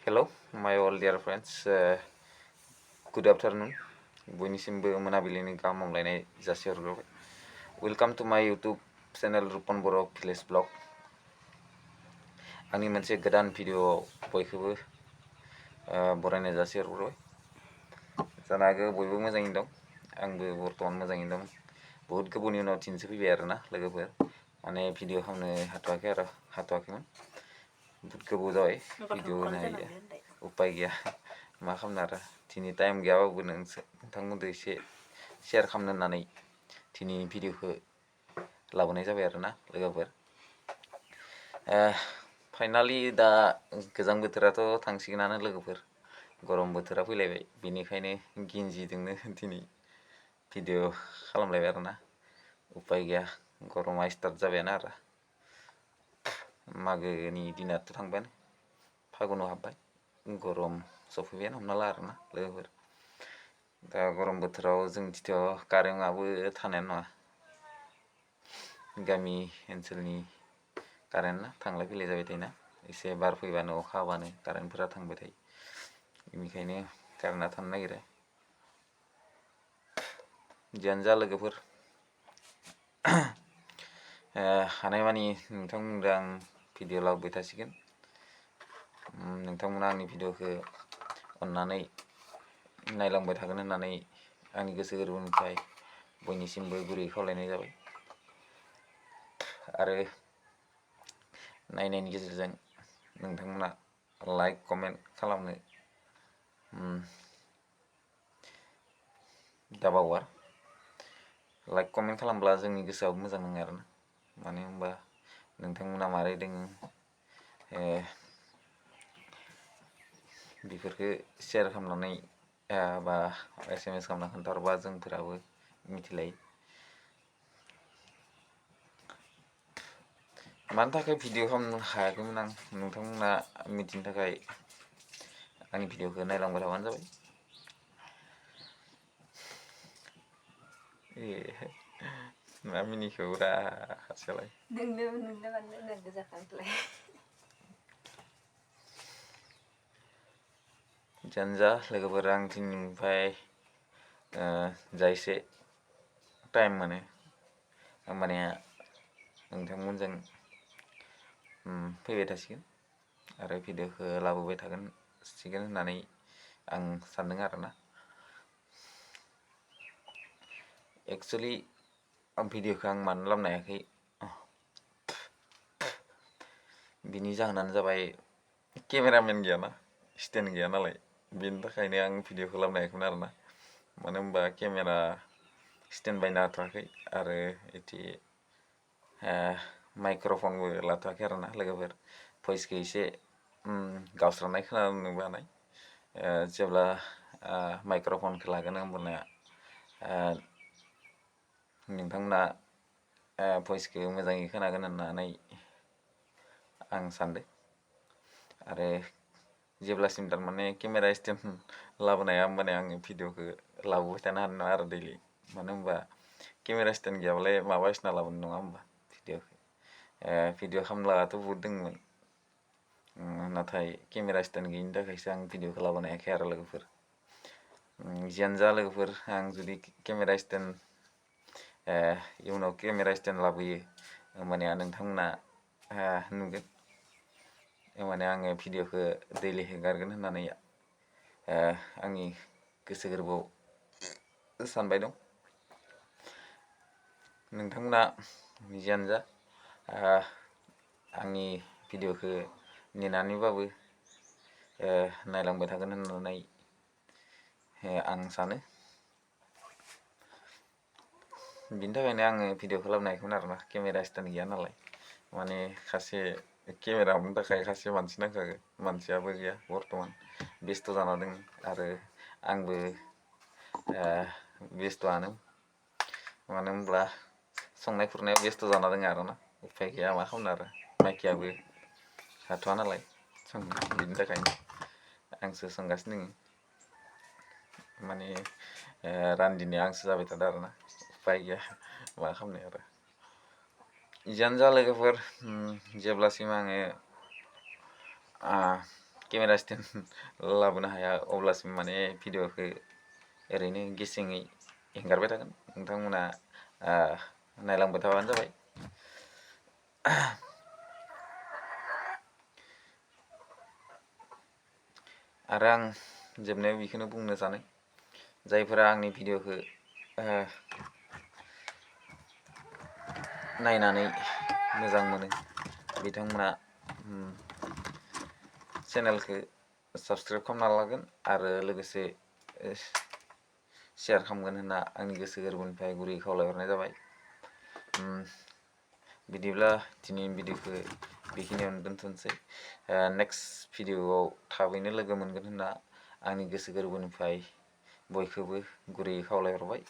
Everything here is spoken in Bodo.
Hello, my all dear friends. Good afternoon. बयनिसिमबो मोनाबिलिनि गाहाम हामलायनाय जासिहरग्रोबाय. Welcome to my YouTube channel Rupan Bodo' Village Blog. आंनि मोनसे गोदान भिडिअ'आव बयखौबो बरायनाय जासिहरग्रोबाय. जानो हागौ बयबो मोजाङैनो दं. आंबो बर्थमान मोजाङैनो दं. बहुद गोबावनि उनाव थिनसो फैबाय आरोना लोगोफोर. माने भिडिअ खालामनो हाथ'वाखैमोन. बहुद गोबाव जाबाय भिडिअ होनाया. उपाय गैया मा खालामनो आरो दिनै टाइम गैयाबाबो नोंथांमोनजों एसे शेयार खालामनो होननानै दिनै भिडिअखौ लाबोनाय जाबाय आरोना लोगोफोर. फाइनालि दा गोजां बोथोराथ' थांसिगोनानो लोगोफोर. गरम बोथोरा फैलायबाय, बेनिखायनो गिन्जिजोंनो दिनै भिडिअ खालामलायबाय आरोना. उपाय गैया, गरमा स्टार्ट जाबायानो आरो. मागोनि दिनाथ' थांबायानो, फागुनाव हाबबाय, गरम सफैबायानो हमना ला आरोना लोगोफोर. दा गरम बोथोराव जोंनिथिंथ' कारेन्टआबो थानायानो नङा. गामि ओनसोलनि कारेन्टआ थांलाय फैलाय जाबाय थायोना. एसे बार फैबानो अखा हाबानो कारेन्टफोरा थांबाय थायो. बेनिखायनो कारेन्टआ थानो नागिरा. जियानो जा लोगोफोर, हानायमानि नोंथांमोनजों आं भिडिअ लाबोबाय थासिगोन. नोंथांमोना आंनि भिडिअखौ अननानै नायलांबाय थागोन होननानै आंनि गोसो गोरबोनिफ्राय बयनिसिमबो गुरै खावलायनाय जाबाय. आरो नायनायनि गेजेरजों नोंथांमोना लाइक कमेन्ट खालामनो दाबावा. लाइक कमेन्ट खालामब्ला जोंनि गोसोआबो मोजां नाङो आरोना. मानो होनबा नोंथांमोना मारै दोङो बेफोरखौ शेयार खालामनानै बा SMS खालामना खोन्थाहरबा जोंफोराबो मिथिलायो. मानि थाखाय भिडिअ खालामनो हायाखैमोन आं नोंथांमोना मिथिनो थाखाय आंनि भिडिअखौ नायलांबाय थाबानो जाबाय. मा मिनिखौब्रा हारसियालाय. जियानो जा लोगोफोर, आं दिनैनिफ्राय जा एसे टाइम मोनो होमबानिया नोंथांमोनजों फैबाय थासिगोन आरो भिडिअखौ लाबोबाय थासिगोन होननानै आं सानदों आरोना. एक्सुवेलि भिडिअखौ आं मानो लाबोनो हायाखै, बिनि जाहोनानो जाबाय केमेरामेन गैयाना, स्टेन्ड गैया नालाय. बेनि थाखायनो आं भिडिअखौ लाबोनो हायाखैमोन आरोना. मानो होनबा केमेरा स्टेन्ड बायनो हाथ'वाखै आरो बिदि माइक्र'फनबो लाथ'वाखै आरोना लोगोफोर. भइसखौ एसे गावस्रानाय खोनानोबो हानाय. जेब्ला माइक्र'फनखौ लागोन होमबाना नोंथांमोना भइसखौ मोजाङै खोनागोन होननानै आं सानदों. आरो जेब्लासिम थारमाने केमेरा स्टेन्ड लाबोनो हाया होमबानिया आङो भिडिअखौ लाबोबाय थानो हानाय नङा आरो दैलि. मानो होनबा केमेरा स्टेन्ड गैयाबालाय माबा बायसिना लाबोनो नङा होमबा भिडिअखौ. भिडिअ खालामलागाथ' बहुद दंमोन, नाथाय केमेरा स्टेन्ड गैयिनि थाखायसो आं भिडिअखौ लाबोनो हायाखै आरो लोगोफोर. जियानो जा लोगोफोर, आं जुदि केमेरा स्टेन्ड इयुनाव केमेरा स्टेन्ड लाबोयो होमबानिया नोंथांमोना नुगोन. होमबाने आङो भिडिअखौ दैलि हेगारगोन होननानै आंनि गोसो गोरबोआव सानबाय दं. नोंथांमोना जियानो जा आंनि भिडिअखौ नेनानैबाबो नायलांबाय थागोन होननानै आं सानो. बिनि थाखायनो आङो भिडिअखौ लाबोनो हायाखैमोन आरोना, केमेरा स्टेन्ड गैया नालाय. माने सासे केमेरा हमनो थाखाय सासे मानसि नांखागौ. मानसियाबो गैया बर्थमान, बेस्थ' जाना दं. आरो आंबो बेस्थ'आनो, मानो होनब्ला संनाय खुरनायाव बेस्थ' जाना दङ आरोना. उफाय गैया, मा खालामनो आरो, माइखियाबो हाथ'वा नालाय संनो. बिनि थाखायनो आंसो संगासिनो दङ. माने रान्दिनिया आंसो जाबाय थादों आरोना. उफाय गैया, मा खालामनो आरो. जियानो जा लोगोफोर, जेब्लासिम आङो केमेरा स्टेन्ड लाबोनो हाया अब्लासिम माने भिडिअखौ ओरैनो गेसेङै एंगारबाय थागोन। नोंथांमोना नायलांबाय थाबानो जाबाय। आरो आं जोबनायाव बेखौनो बुंनो सानो, जायफोरा आंनि भिडिअखौ नायनानै मोजां मोनो बिथांमोना चेनेलखौ साबस्क्राइब खालामना लागोन आरो लोगोसे शेयार खालामगोन होनना आंनि गोसो गोरबोनिफ्राय गुरै खावलायहरनाय जाबाय। बिदिब्ला दिनैनि भिडिअखौ बेखिनियावनो दोनथ'नोसै। नेक्स्ट भिडिअआव थाबैनो लोगो मोनगोन होनना आंनि गोसो गोरबोनिफ्राय बयखौबो गुरैयै खावलायहरबाय।